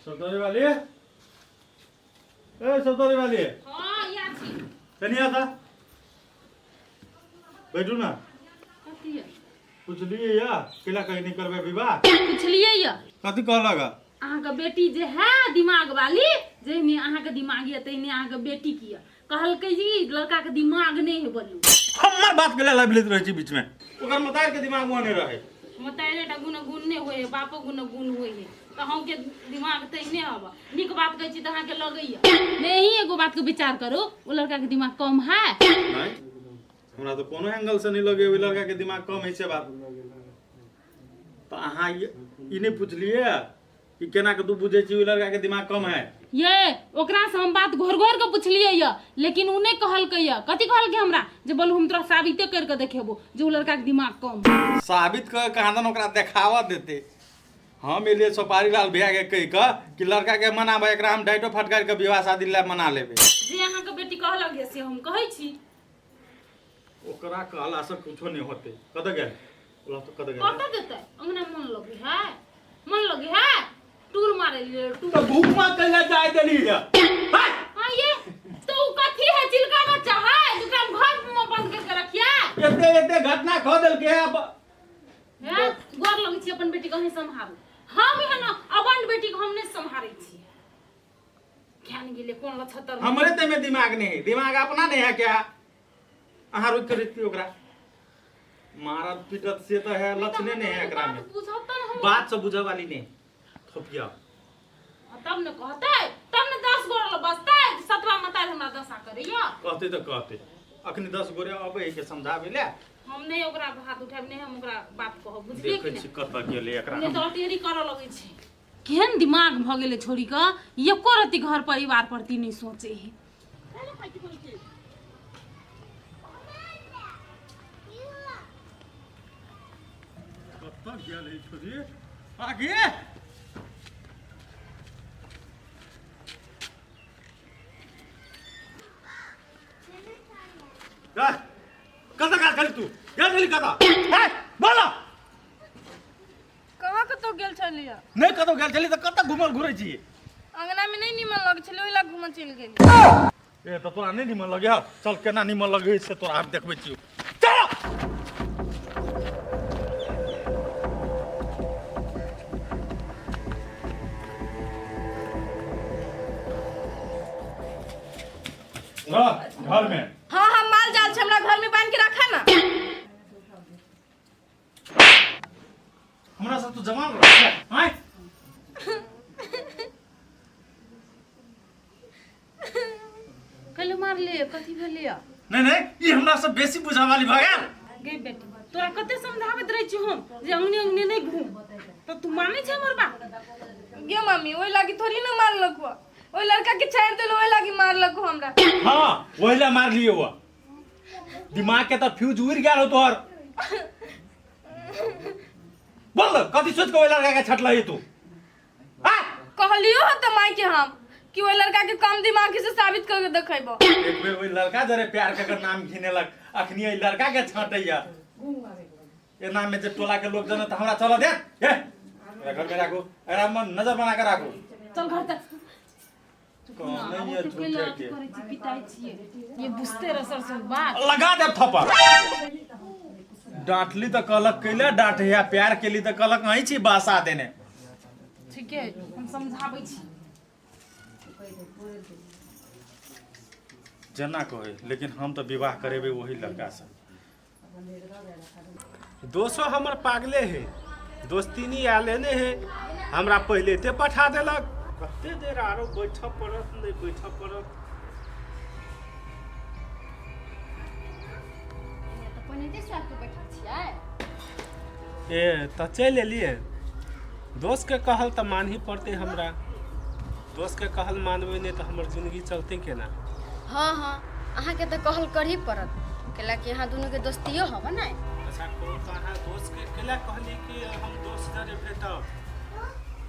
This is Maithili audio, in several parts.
सौदरी वाली, ए सौदरी वाली। हाँ, या छी। कनी आता, बैठू ना। कथी है? पुछलिए या केला कहीं नहीं करबे विवाह? पुछलिए या। कथी कहलक? अहाँके बेटी जे है दिमाग वाली, जहिने अहाँके दिमाग यऽ तहिने अहाँके बेटी की यऽ। कहलकै जी लड़का के दिमाग नहीं है बोलू। हमर बात के लाबि लैत रहै छी बीच में। ओकर मतार के दिमाग वहाँ नहीं रहे। मतारे टा गुण गुण नहीं होय है, बापो गुण गुण होय है, तऽ अहूँके दिमाग तहिने हब। नीक बात कहै छी तऽ अहाँके लगैया नहीं। एगो बात के विचार करू, ओ लड़का के दिमाग कम है? नहीं, हमरा तो कोनो एंगल से नहीं लगे ओहि लड़का के दिमाग कम है से बात। तऽ अहाँ ई नहि पुछलिए कि केना के तू बुझै छी ओहि लड़का के दिमाग कम है? ये ओकरा से हम बात घोर घोर के पुछलिए ये, लेकिन उ नहीं कहलकै ये। कथी कहलकै हमरा जे बोलू हम तोरा साबिते कर के देखेबो जे उ लड़का के दिमाग कम है। साबित कर कहाँ ओकरा देखावा देते। हम एलिए सोपारी लाल भैया के कहि कऽ कि लड़का के मनाबै, एकरा हम डाइटो फटकार के विवाह शादी ला मना लेबै। जे अहाँके बेटी कहलक ये से हम कहै छी। ओकरा कहला से कुछो नहीं होते। कतऽ गेल ओला तो, कतऽ गेल? कतऽ जेतै? अंगना मन लगे है, मन लगे है, टूर मारे लिए टूर। तो भूख मार कैला जाय देली है? हाँ, ये तो उ कथी है, चिलका बच्चा है जेकरा हम घर में बंद करके रखिए? एते एते घटना खो देलके है अब। हैं, गोर लगै छी, अपन बेटी के अहीं सम्हारू। हम एहन अबंड बेटी के हम नहि सम्हारै छी। ज्ञान गेलै कोन लछतर। हमरे ते में दिमाग नहीं है, दिमाग अपना नहीं है क्या? अहाँ रुक के रखती, ओकरा मारत पीटत से तो है लक्षणे नहीं है एकरा में। बुझत त हम बात से बुझे वाली नहीं, थोपिया। तब ने कहतै, तब ने 10 गोरे ल बसतै, सतवा मतार हमरा दशा करैया। कहते तो कहते, अखनी 10 गोरे अबै के समझाबै ले। हम नहि ओकरा हाथ उठायब, नहि हम ओकरा बात कहब, बुझलियै देखै कि छी कतऽ गेलै एकरा। नहि तऽ अटेरी करऽ लगै छै। केहन दिमाग भऽ गेलै छोड़ी के, एको रत्ती घर परिवार प्रति नहि सोचे है। कतऽ गेल है छोरी आगे? कतऽ गेल छली तू? गेल छली कतऽ? हे, बोल। कहाँ कतौ गेल छलियै? नहि कतौ गेल छली तऽ कतऽ घुमल घुरै छी? अंगना में नहीं नीमन लगे छलै, ओहि ला घूमऽ चलि गेली। ए तऽ तोरा नहि निमन लगे? चल, केना निमन लगे से तोरा हम देखबै छियौ, चल। रह घर में। हाँ हाँ, माल जाल छै, हमरा घर में बांध के रखा ना। हमरा सब तू जवान रह आय। कैले मारलियै? कथी भेलियै? नहीं नहीं, ई हमरा सब बेसी बुझा वाली भऽ गेल। गे बेटी, तोरा कते समझाबैत रहै छी हम जे अंगने अंगने नहि घूम, तऽ तू मानै छै हमर बात? गे मम्मी, ओहि लागी थोड़ी ना मारलक हुआ। ओहि लड़का के छाड़ि देलहुँ, ओहि लागी मारलक हो हमरा। हाँ, वही ला मार लिए हुआ। दिमाग के तऽ फ्यूज उड़ गेल हो तोहर। बोल, कथी सोच के ओहि लड़का के छटलही तू? आ? कहलियो हो तऽ माय के हम कि ओहि लड़का के कम दिमाग से साबित करके देखेबो। एक बेर ओहि लड़का जरे प्यार के नाम घिनेलक, अखनी एहि लड़का के छाँटैया। एना में जे टोला के लोग जने तऽ हमरा चलऽ दे। ए, एकरा घर में राखू, एकरा मन नजर बना के राखू। चल घर तक। कहने ये झूठे के करै छी, पिताइ छियै, ये बुझते रह सरसों बात। लगा देब थप्पड़। डांटली तऽ कहलक कैले डांट है, प्यार केली तऽ कहलक अहीं छी बासा देने। ठीक है, हम समझाबै छी। जेना कहै, लेकिन हम तऽ विवाह करेबै वही लड़का से। दोसो हमर पागले है, दोस्तीनी आले ने है, हमरा पहिले ते पठा देलक। कते देर आरो बैठऽ पड़त? नहि बैठऽ पड़त। तऽ पनीते साहबके बैठल छियै। ए तऽ चलि एलियै। दोस्तके कहल तऽ मानही पड़तै हमरा। दोस्तके कहल मानबै नहि तऽ हमर जिंदगी चलतै केना? हाँ हाँ, अहाँके तऽ कहल करही पड़त, कैला कि अहाँ दुनूके दोस्तियो हव ने। अच्छा कहू तऽ, अहाँ दोस्तके केला कहली कि हम दोस्त जरे भेटब?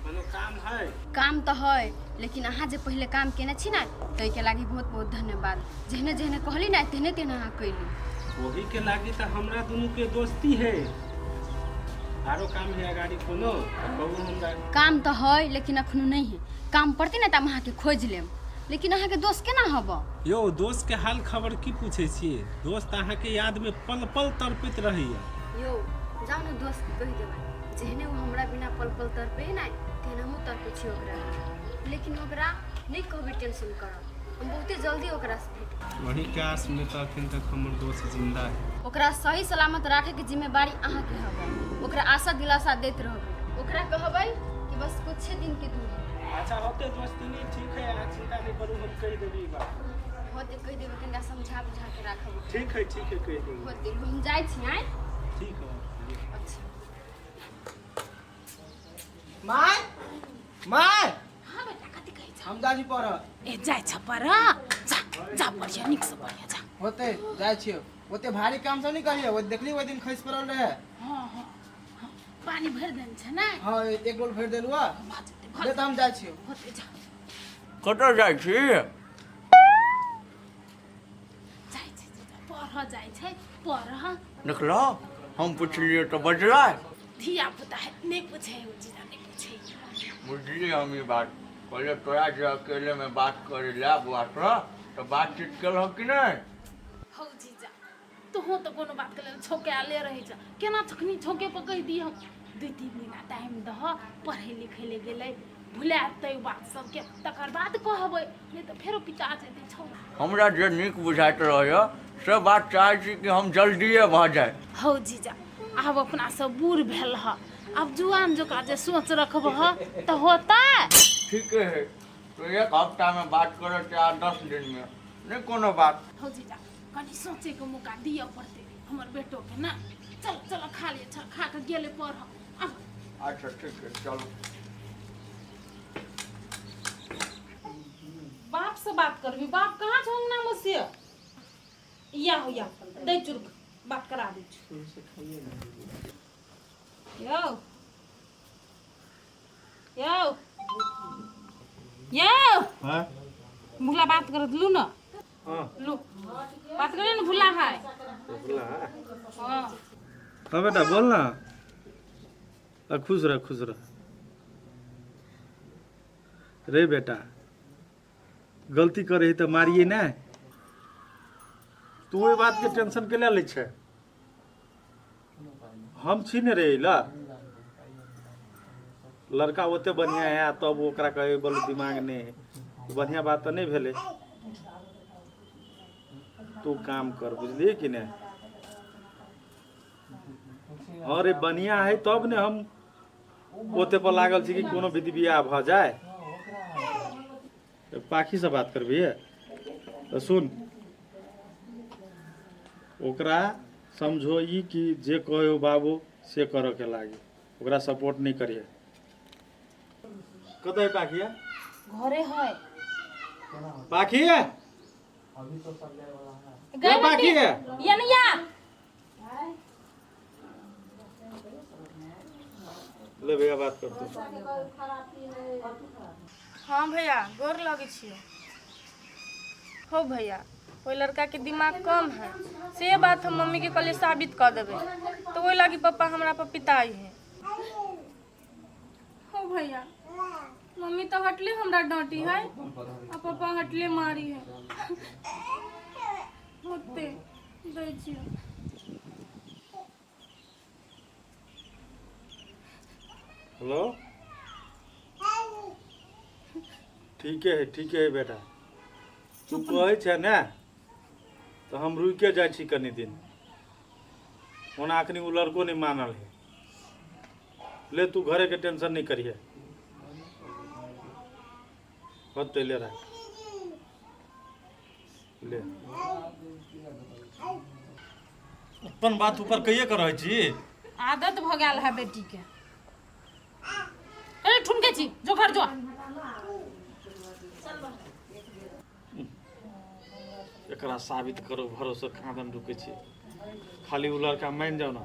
कोनो काम है? काम तऽ है, लेकिन अहाँ जे पहिले काम केने छी ने, ताहिके लागि बहुत बहुत धन्यवाद। जेहने जेहने कहली ने, तेहने तेहने अहाँ कैली। ओही के लागी तऽ हमरा दुनू के दोस्ती है। आरो काम है अगाडि कोनो तऽ कहू हमरा। काम तऽ है, लेकिन अखनो नहीं है। काम पड़तै ने तऽ हम अहाँके खोजि लेब लेकिन अहाँके दोस्त केना हबऽ? यौ दोस्तके हाल खबर की पूछै छियै, दोस्त अहाँके यादमे पल पल तड़पैत रहैया। यौ जाउ ने दोस्तके कहि देबै जेहने ओ हमरा बिना पल पल तड़पे है ने तेहन हमहूँ तड़पै छी ओकरा बिना। लेकिन ओकरा नहि कहबै टेंशन करब, हम बहुते जल्दी ओकरासँ भेट। वही के आस में तऽ अखन तक हमर दोस्त जिंदा है। ओकरा सही सलामत राखैके जिम्मेवारी अहाँके हबऽ, ओकरा आशा दिलासा दैत रहबै, ओकरा कहबै कि बस कुछे दिनके दूरी। अच्छा होते दोस्ती, ठीक है, अहाँ चिंता नहीं करू, हम कहि देबै ई बात। होते कहि देबै, कनिका समझा बुझा के राखब। ठीक है, ठीक है, कहि देबै। होते हम जाइ छी आँय। ठीक है। अच्छा my my. हाँ बेटा, कथी कहै छ? हम जाइ छी पढ़ऽ। ए जाइ छ पर, जा जा, पढ़िया, नीक से पढ़िया जा। होते जाइ छियौ, ओते भारी काम सब नहीं करियो, देखली ओहि दिन खसि पड़ल रहे। हाँ हाँ हाँ, पानी भरि देने छै ने? हाँ, एक डोल भरि देलु हँ। भऽ जेतै, भऽ ले तऽ हम जाइ छियौ। होते जा। कतऽ जाइ छी? जाइ छै, पढ़ऽ जाइ छै, पढ़ऽ। देखलहो, हम पुछलियै तऽ बजलै। धिया पुता है, नहि पूछे है, ओ चीज नहि पूछे। बुझलियै हम ई बात। कहलियै तोरा जे अकेलेमे बात करै लए बौआसँ तऽ बातचीत केलहक कि नहि? हौ जीजा, तोहूँ तऽ कोनो बातके लेल छौकायले रहै छ, केना छखनी छौके पर कहि दिअ? 2-3 दिना टाइम दह, पढ़ै लिखै लए गेलै, भुला देतै बात सबके, तकर बाद कहबै, नहि तऽ फेरो पिता जेतै छौ। हमरा जे नीक बुझाइत रहैए से बात चाहै छी कि हम जल्दिए भऽ जाय। हौ जीजा, आब अपना सब बूढ़ भेल ह, आब जुआन जकाँ जे सोच रखबह तऽ होतै? ठीके है, तो एक हफ्तामे बात करऽ चाहे 10 दिनमे, नहि कोनो बात। हौ जीजा, कनि सोचैके मौका दिअ पड़तै हमर बेटोके ने। चल चल, खा ले, चल, खा कऽ गेलै पढ़। अच्छा ठीक है, चलू। बाप से बात करबी? बाप कहाँ छौ अंगना में से? या हो या दै चुर्क बात करा दै छु। यौ यौ यौ। हाँ। भुला बात करत, लू ना। हाँ। लू बात करे ना, भुला है। भुला। हाँ। हाँ बेटा, बोल ना। खुश रह, खुश रह रे बेटा। गलती करे तऽ मारिए ने। तू ओहि बातके टेंशन के लै छै? हम छी ने रे। ला लड़का ओते बढ़िया है, तब ओकरा कहे बोल दिमाग नहीं है, बढ़िया बात तऽ नहीं भेलै। तू काम कर, बुझलिए कि नहीं? अरे बढ़िया है तब ने हम ओते पर लागल छी कि कोनो विधि बियाह भऽ जाय। तऽ पाखी से बात करबी तऽ सुन, ओकरा समझो ई कि जे कहो बाबू से करऽ के लागी, ओकरा सपोर्ट नहीं करिए। कतऽ है पाखी? है घरे है। पाखी है? गए। पाखी है? या नहीं या। ले भैया, बात कर तू। हाँ भैया, गोर लगै छियै। हो भैया, ओहि लड़काके दिमाग कम है से बात हम मम्मीके कहलियै साबित कऽ देबै, तऽ ओहि लागी पप्पा हमरा पर पिताई है। हो भैया, मम्मी तऽ हटले हमरा डांटी है आ पप्पा हटले मारी है। होते दै छियै। हेलो, ठीके है, ठीके है बेटा। तू कहै छै ने तऽ हम रुकिए जाइ छी कनि दिन। ओना अखनी ओ लड़को नहि मानल है। ले, तू घरे के टेंशन नहीं करिहे। होते, ले राख ले। अपन बात ऊपर कहिए कर रहै छी। आदत भऽ गेल है बेटीके। ए ठुनके छी, जो घर जो। एकरा साबित करो भरोसे कहाँ रुकै छी। खाली ओ लड़का मानि जाओ ना।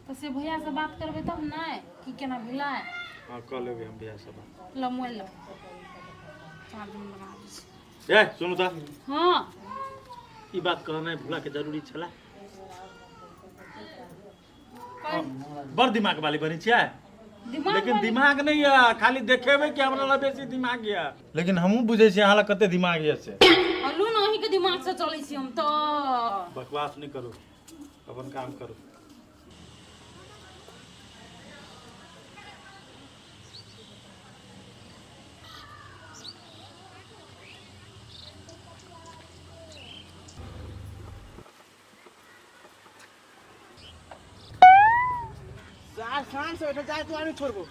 तऽ से भैया से बात करबै तब ने की केना भेलै। हाँ, कऽ लेबै हम भैया से बात। ल मोबाइल ल, चार्जिंग लगा दै छी। ए सुनू तऽ। हाँ। ई बात कहनाइ भुला के जरूरी छला? बड़ दिमाग वाली बनी छियै। दिमाग लेकिन दिमाग नहीं है, खाली देखेबै कि हमरा लग बेसी दिमाग यऽ। लेकिन हमहूँ बुझै छी अहाँ लग कते दिमाग यऽ से। हलू ने, अहींके दिमागसँ चलै छी हम तऽ। बकवास नहि करू, अपन काम करू। सार शान से बैठल जाए तू आदमी छोड़बो।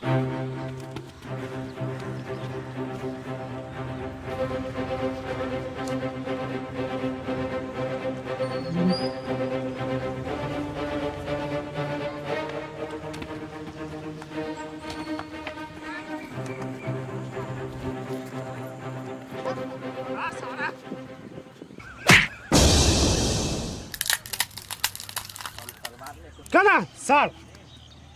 केना सर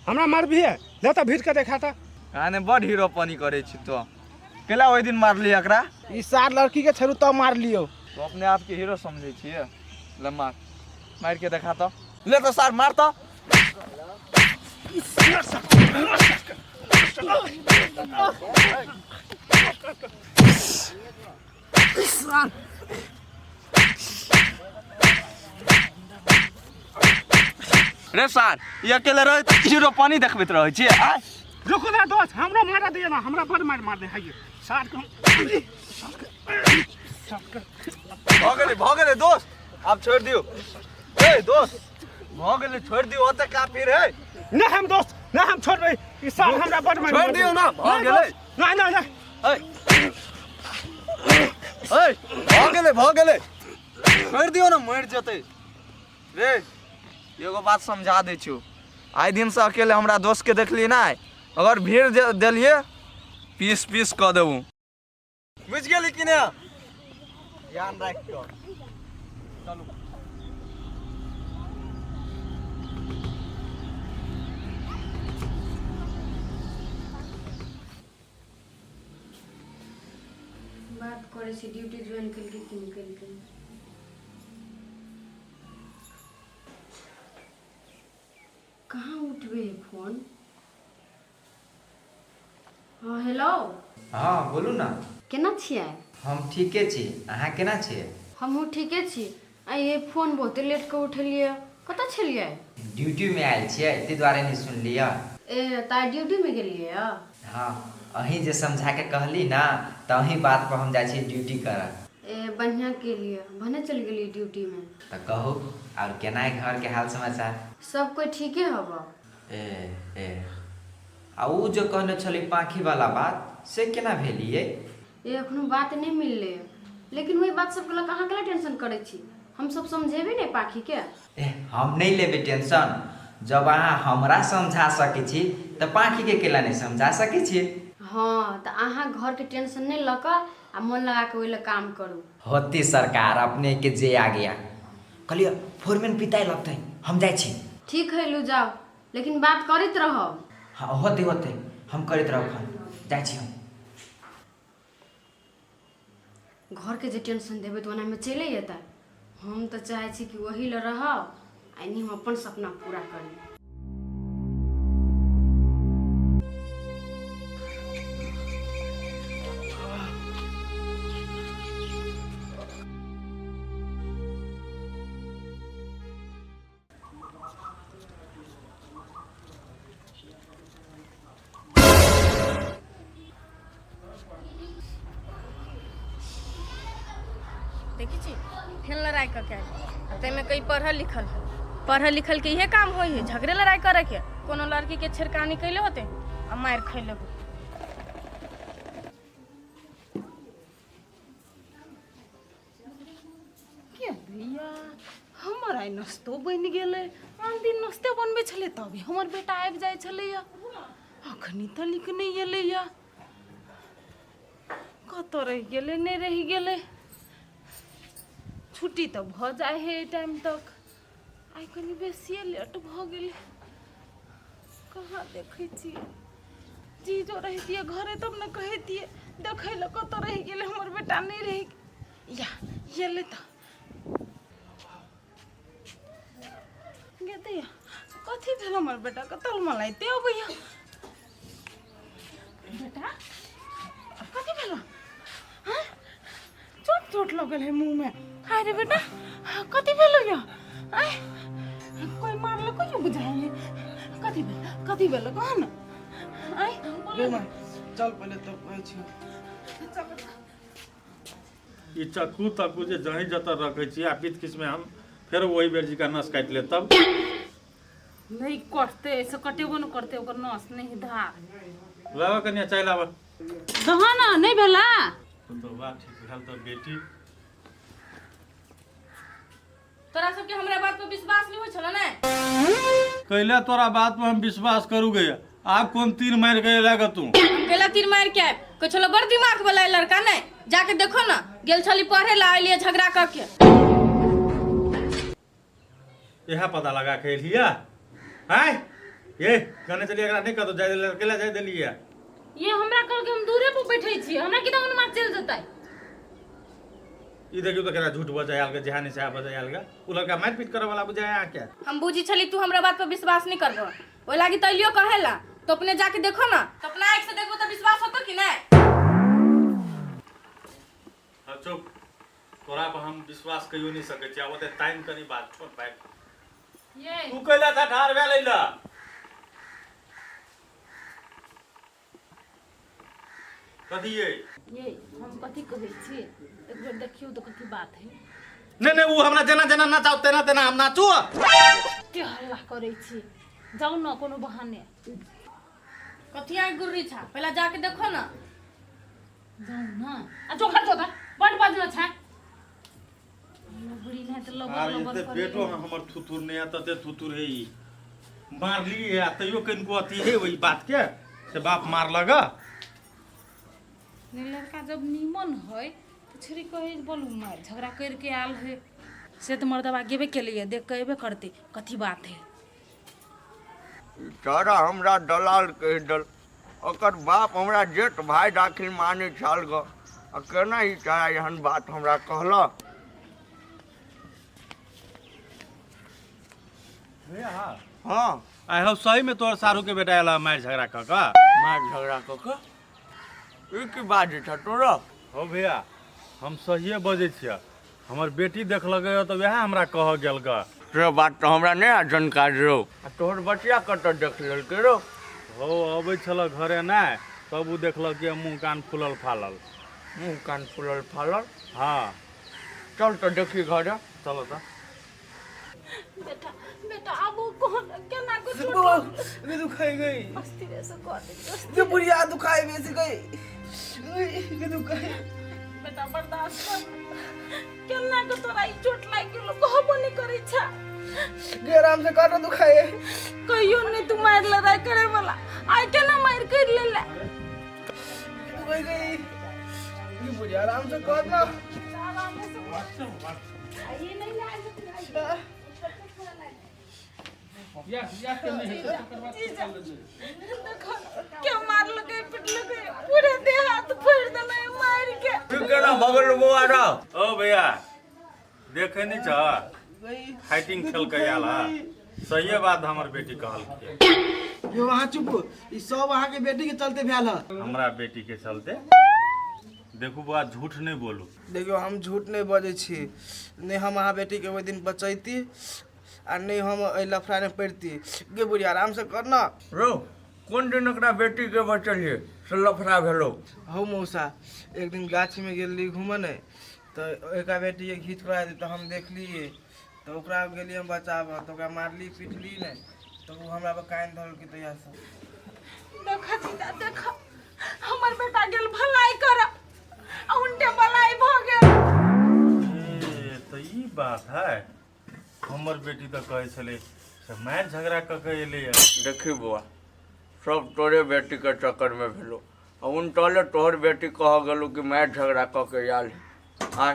हमरा मारबिहे ले तऽ भीड़ के देखा तऽ। अहाँ बड़ हीरोपनी करै छी तो। केला ओहि दिन मारली एकरा? ई सार लड़की के छरू तब मार लियो। तो अपने आप के हीरो समझै छियै? ले मार, मार के देखा तऽ। ले तऽ सार मार तऽ। रे सार, ई अकेले रहे तऽ हीरो पानी देखबैत रहै छियै। आय रुकू ना दोस्त, हमरा मारा दिए ना, हमरा बड़ मार मार दे है सार के। भऽ गेलै, भऽ गेलै दोस्त, आब छोड़ि दियौ। ए दोस्त, भऽ गेलै, छोड़ि दियौ, ओते काफिर है। नहीं हम दोस्त नहीं, हम छोड़बै ई सार हमरा बड़ मार। छोड़ि दियौ ना, भऽ गेलै। नहीं नहीं नहीं। ए ए, भऽ गेलै, भऽ गेलै, छोड़ि दियौ ना, मरि जेतै रे। एगो बात समझा दै छियौ, आइ दिनसँ अकेले हमरा दोस्तके देखली नहि, अगर भीड़ देलियै पीस पीस कऽ देबू, बुझि गेली कि नहि? ध्यान राखि कऽ चलू। बात करै छी, ड्यूटी ज्वाइन केलकै कि नहि केलकै? कहाँ उठबे है फोन? हाँ हेलो। हँ बोलू ने। केना छियै? हम ठीके छी, अहाँ केना छियै? हमहूँ ठीके छी। आ ये फोन बहुते लेट के उठेलियै, कतऽ छलियै? ड्यूटीमे आयल छियै, ताहि दुआरे नहि सुनलियै। ए तऽ आइ ड्यूटीमे गेलियै? हँ, अहीं जे समझाके कहली ने तऽ अहीं बात पर हम जाइ छी ड्यूटी करऽ। ए बढ़िआँ केलियै, भने चलि गेलियै ड्यूटीमे। तऽ कहू आओर केना है घरके हाल समाचार? सब कोइ ठीके हबऽ। ए ए, आ उ जे कहने छली पाँखीवला बात, से केना भेलियै? ए एखनो बात नहि मिललै, लेकिन ओहि बात सबके लऽ कऽ अहाँ केला टेंशन करै छी? हम सब समझेबै ने पाखीके। ए हम नहि लेबै टेंशन, जब अहाँ हमरा समझा सकै छी तऽ पाँखीके केला नहि समझा सकै छियै? हँ तऽ अहाँ घरके टेंशन नहि लऽ कऽ आ मोन लगा कऽ ओहि लए काम करू। होती सरकार अपने के जे आ गया। कहलियै फोरमैन पिताइ लगतै, हम जाइ छी। ठीक है लू जाउ, लेकिन बात करैत रहब। हँ होतै होतै, हम करैत रहब फोन, जाइ छी हम। घरके जे टेंशन देबै तऽ ओनामे चलि जेतै। हम तऽ चाहै छी कि ओही लए रहब आ एनी हम अपन सपना पूरा करी। देखै छी फेर लड़ाइ कऽ के आयल, ताहिमे कई पढ़ल लिखल है। पढ़ल लिखल के इहे काम होइ है, झगड़े लड़ाइ करे के। कोनो लड़की के छेड़खानी कैले होते आ मारि खैले होते। के भैया, हमर आइ नाश्तो बनि गेलै। आन दिन नाश्ते बनबै छलै तभी हमर बेटा आबि जाइ छलैया, अखनी तलिक नहि एलैया। कतऽ रहि गेलै, नहि रहि गेलै? छुट्टी तऽ भऽ जाइ है एहि टाइम तक, आइ कनि बेसिए लेट भऽ गेलै। कहाँ देखै छियै? जीजो रहितियै घरे तब ने कहितियै देखै लए कतऽ रहि गेलै हमर बेटा। नहि रहि या एलै तऽ गे दैया, कथी भेल हमर बेटाके? तलमलाइते अबैया। बेटा कथी भेलो हाँ? चोट चोट लगल है मुंह में। हाय रे बेटा, कथी भेलो यो? आय, कोई मारलको यो बुझाइए? कथी भेल, कथी भेलो कह न। आय गे माय, चल पहिले तब कहै छियौ। ई चक्कू तक्कू जे जहीं जतऽ रखै छी आ पीत किसमे हम फेर ओहि बेर जी का नस काटि लेत तब। नहीं कटते, ऐसे कटेबो न करते ओकर नस नहीं धार। लाबऽ कनिया, चाय लाबऽ। दहा ना, नहीं भेला तो बात ठीक भेल तऽ बेटी। तोरा सबके हमरा बात पर विश्वास नहीं होइ छलो ने? कैला तोरा बात पर हम विश्वास करू गया? आब कोन तीर मारि के अयला गे तू? हम कैला तीर मारि के आयब? कहै छलो बड़ दिमाग वाला ई लड़का ने, जाके देखो ना, गेल छली पढ़े ला, अयलियै झगड़ा कऽ के। इएह पता लगा के एलियै आँय? ये कहने चलिए एकरा नहि कतौ जाय देलियै, कैला जाय देलियै? ये हमरा कहलकै, हम दूरे पर बैठे छियै, हमरा की दौन मार चलि जेतै। ई देखियौ तऽ केना झूठ बजै आयल गे, जेहा नहि सएह बजै आयल गे। ओ लड़का मारि पीट करऽ वाला बुझाय अहाँके। हम बुझी छली तू हमरा बात पर विश्वास नहीं करबो, ओहि लागी तऽ अयलियो कहे ला। तो अपने जाके देखो ना, तो अपना आँख से देखबो तऽ विश्वास होतो कि नहीं? हाँ, चुप, तोरा पर हम विश्वास कहियो नहि सकै छी। आब ओते टाइम कनी बात छोट भाई। ये तू कैला था ठाढ़ भेल अइला? कथी ये? ये हम कथी कहै छी, एक बेर देखियौ तऽ कथी बात है। नहीं नहीं, वो हमरा जेना जेना नचाओ तेना तेना हम नाचू। के हल्ला करै छी, जाउ न कोनो बहाने। कथी आँख गुर्री छा, पहला जाके देखो ना। जाउ न आ जोखर जोखर बड बजना छै लबड़ी नहि तऽ लबर आर लबर एते करै। बेटो हमर थुथुर नहीं है तते थुथुर है। ई मारली है आ तैयो कनिको अथी है ओहि बात के से बाप मार लगा। नहीं, लड़का जब नीमन है तो छोरी कहे बोलू मार झगड़ा करके आयल है से तऽ मर्दबा गेबे केलिए, देख के अयबे करते कथी बात है। तोरा हमरा दलाल कहि देल, ओकर बाप हमरा जेठ भाय दाखिल मानै छल ग, आ केना ई तोरा एहन बात हमरा कहलक? हँ। आइ हौ, सही में तोहर सारू के बेटा आयल मारि झगड़ा कऽ कऽ? मारि झगड़ा कऽ कऽ? ई की बाजै छ तोरा? हौ भैया, हम सहिए बजै छियै। हमर बेटी देखलकै तऽ वएह हमरा कहऽ गेल ग। से बात तऽ हमरा नहि आ जानकारी रौ। आ तोहर बचिया कतऽ देख लेलकै रौ? हौ, अबै छल घरे नहि तब ओ देखलक कि मुँह कान फूलल फालल। मुँह कान फूलल फालल? हँ। चल तऽ देखी घरे। चलो तऽ। बेटा, बेटा, आब ओ कोन केना को चोट बौआ, गे दुखाई गई। अस्थिरे से कर दे। गे बुढ़िया, दुखाई बेसी गई, गे दुखाई। बेटा, बर्दाश्त कर। केना को तोरा ई चोट लागि गेलो, कहबो नहीं करै छा। गे आराम से काटो, दुखाई। कहियो नहीं तू मारि लड़ाई करे वाला, आइ केना मारि कर लेले? दुखाई गई, गे बुढ़िया, आराम से कर ना। ये नहीं लाए। देखो क्या मारलकै, पिटलकै, पूरे देह हाथ फोड़ि देलै मारि के। की केना भऽ गेल बौआ रौ? ओ भैया, देखै नहि छ, फाइटिंग खेलकै आयल है। सहिए बात हमर बेटी कहलकै। यो अहाँ चुप, ई सब अहाँके बेटी के चलते भेल है। हमरा बेटी के चलते? देखू बौआ, झूठ नहि बोलू। देखियौ, हम झूठ नहि बजै छी। नहि हम अहाँ बेटीके ओहि दिन बचैती आ नहि हम एहि लफड़ामे पड़िती। गे बुढ़िया, आराम से कर ना। रौ, कोन दिन ओकरा बेटीके बचलियै से लफड़ा भेलौ? हौ मौसा, एक दिन गाछीमे गेल रही घूमऽ ने, तऽ एका बेटीके घीच कऽ आयल तऽ हम देखलियै, तऽ ओकरा गेलियै हम बचाबऽ, तऽ ओकरा मारली पीटली ने, तऽ ओ हमरा पर कानि धरलकै तहियासँ। देख जीजा, देख, हमर बेटा गेल भलाई कर आ उनटे भलाई भऽ गेल। ए, तऽ ई बात है। हमर बेटी तऽ कहै छलै से मारि झगड़ा कऽ के एलैया। देखी बौआ, सब तोरे बेटीके चक्करमे भेलो आ उनटले तोहर बेटी कह गेलो कि मारि झगड़ा कऽ के आयल है। आँय,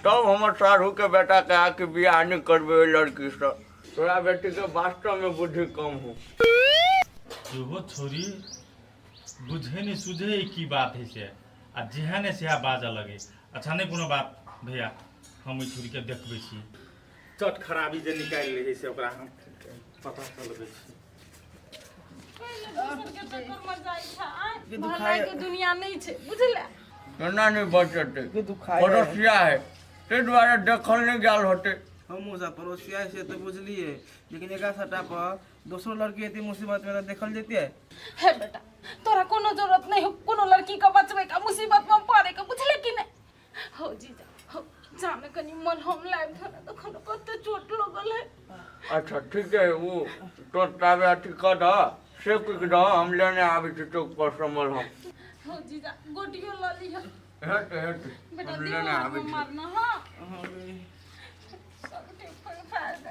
तब हमर साढ़ूके बेटाके आके बियाह नहि करबै ओहि लड़कीसँ। तोरा बेटीके वास्तवमे बुद्धि कम हो। इहो छोरी बुझे नहि सुझे ई की बात है से, आ जेहा ने सेहा बाजऽ लगे। अच्छा, नहि कोनो बात भैया, हम ओहि छोरीके देखबै छी। चट खराबी जे निकालि लै है से ओकरा हम पता चलबै छी। ले दोसर के चक्कर में जाइ छ आय ये भलाई के दुनिया नहीं छै बुझले। केना नहि बचेतै? के दुखाय पड़ोसिया है, ताहि दुआरे देखल नहि गेल होतै। हमहूँ सब पड़ोसिया से तऽ बुझलियै, लेकिन एकरा सटा पर दोसरो लड़की एते मुसीबत में तऽ देखल जैतियै। हे बेटा, तोरा कोनो जरूरत नहीं हो कोनो लड़की के बचबे का, मुसीबत में पड़े के, बुझले कि नहीं? हो जीजा हो, जामे कनी मलहम लाइब धरे, तखन कते चोट लगल है। अच्छा ठीक है, वो तो ताबे अथी कऽ दह, सेक उक दह, हम लेने आबै छी चौक पर से मलहम। हो जीजा, गोटियो ल लिह। हेतै हेतै। बेटा, हम लेने दिमाग आबै में छी। मारना। हाँ, सबटे फाड़ फाड़ दे।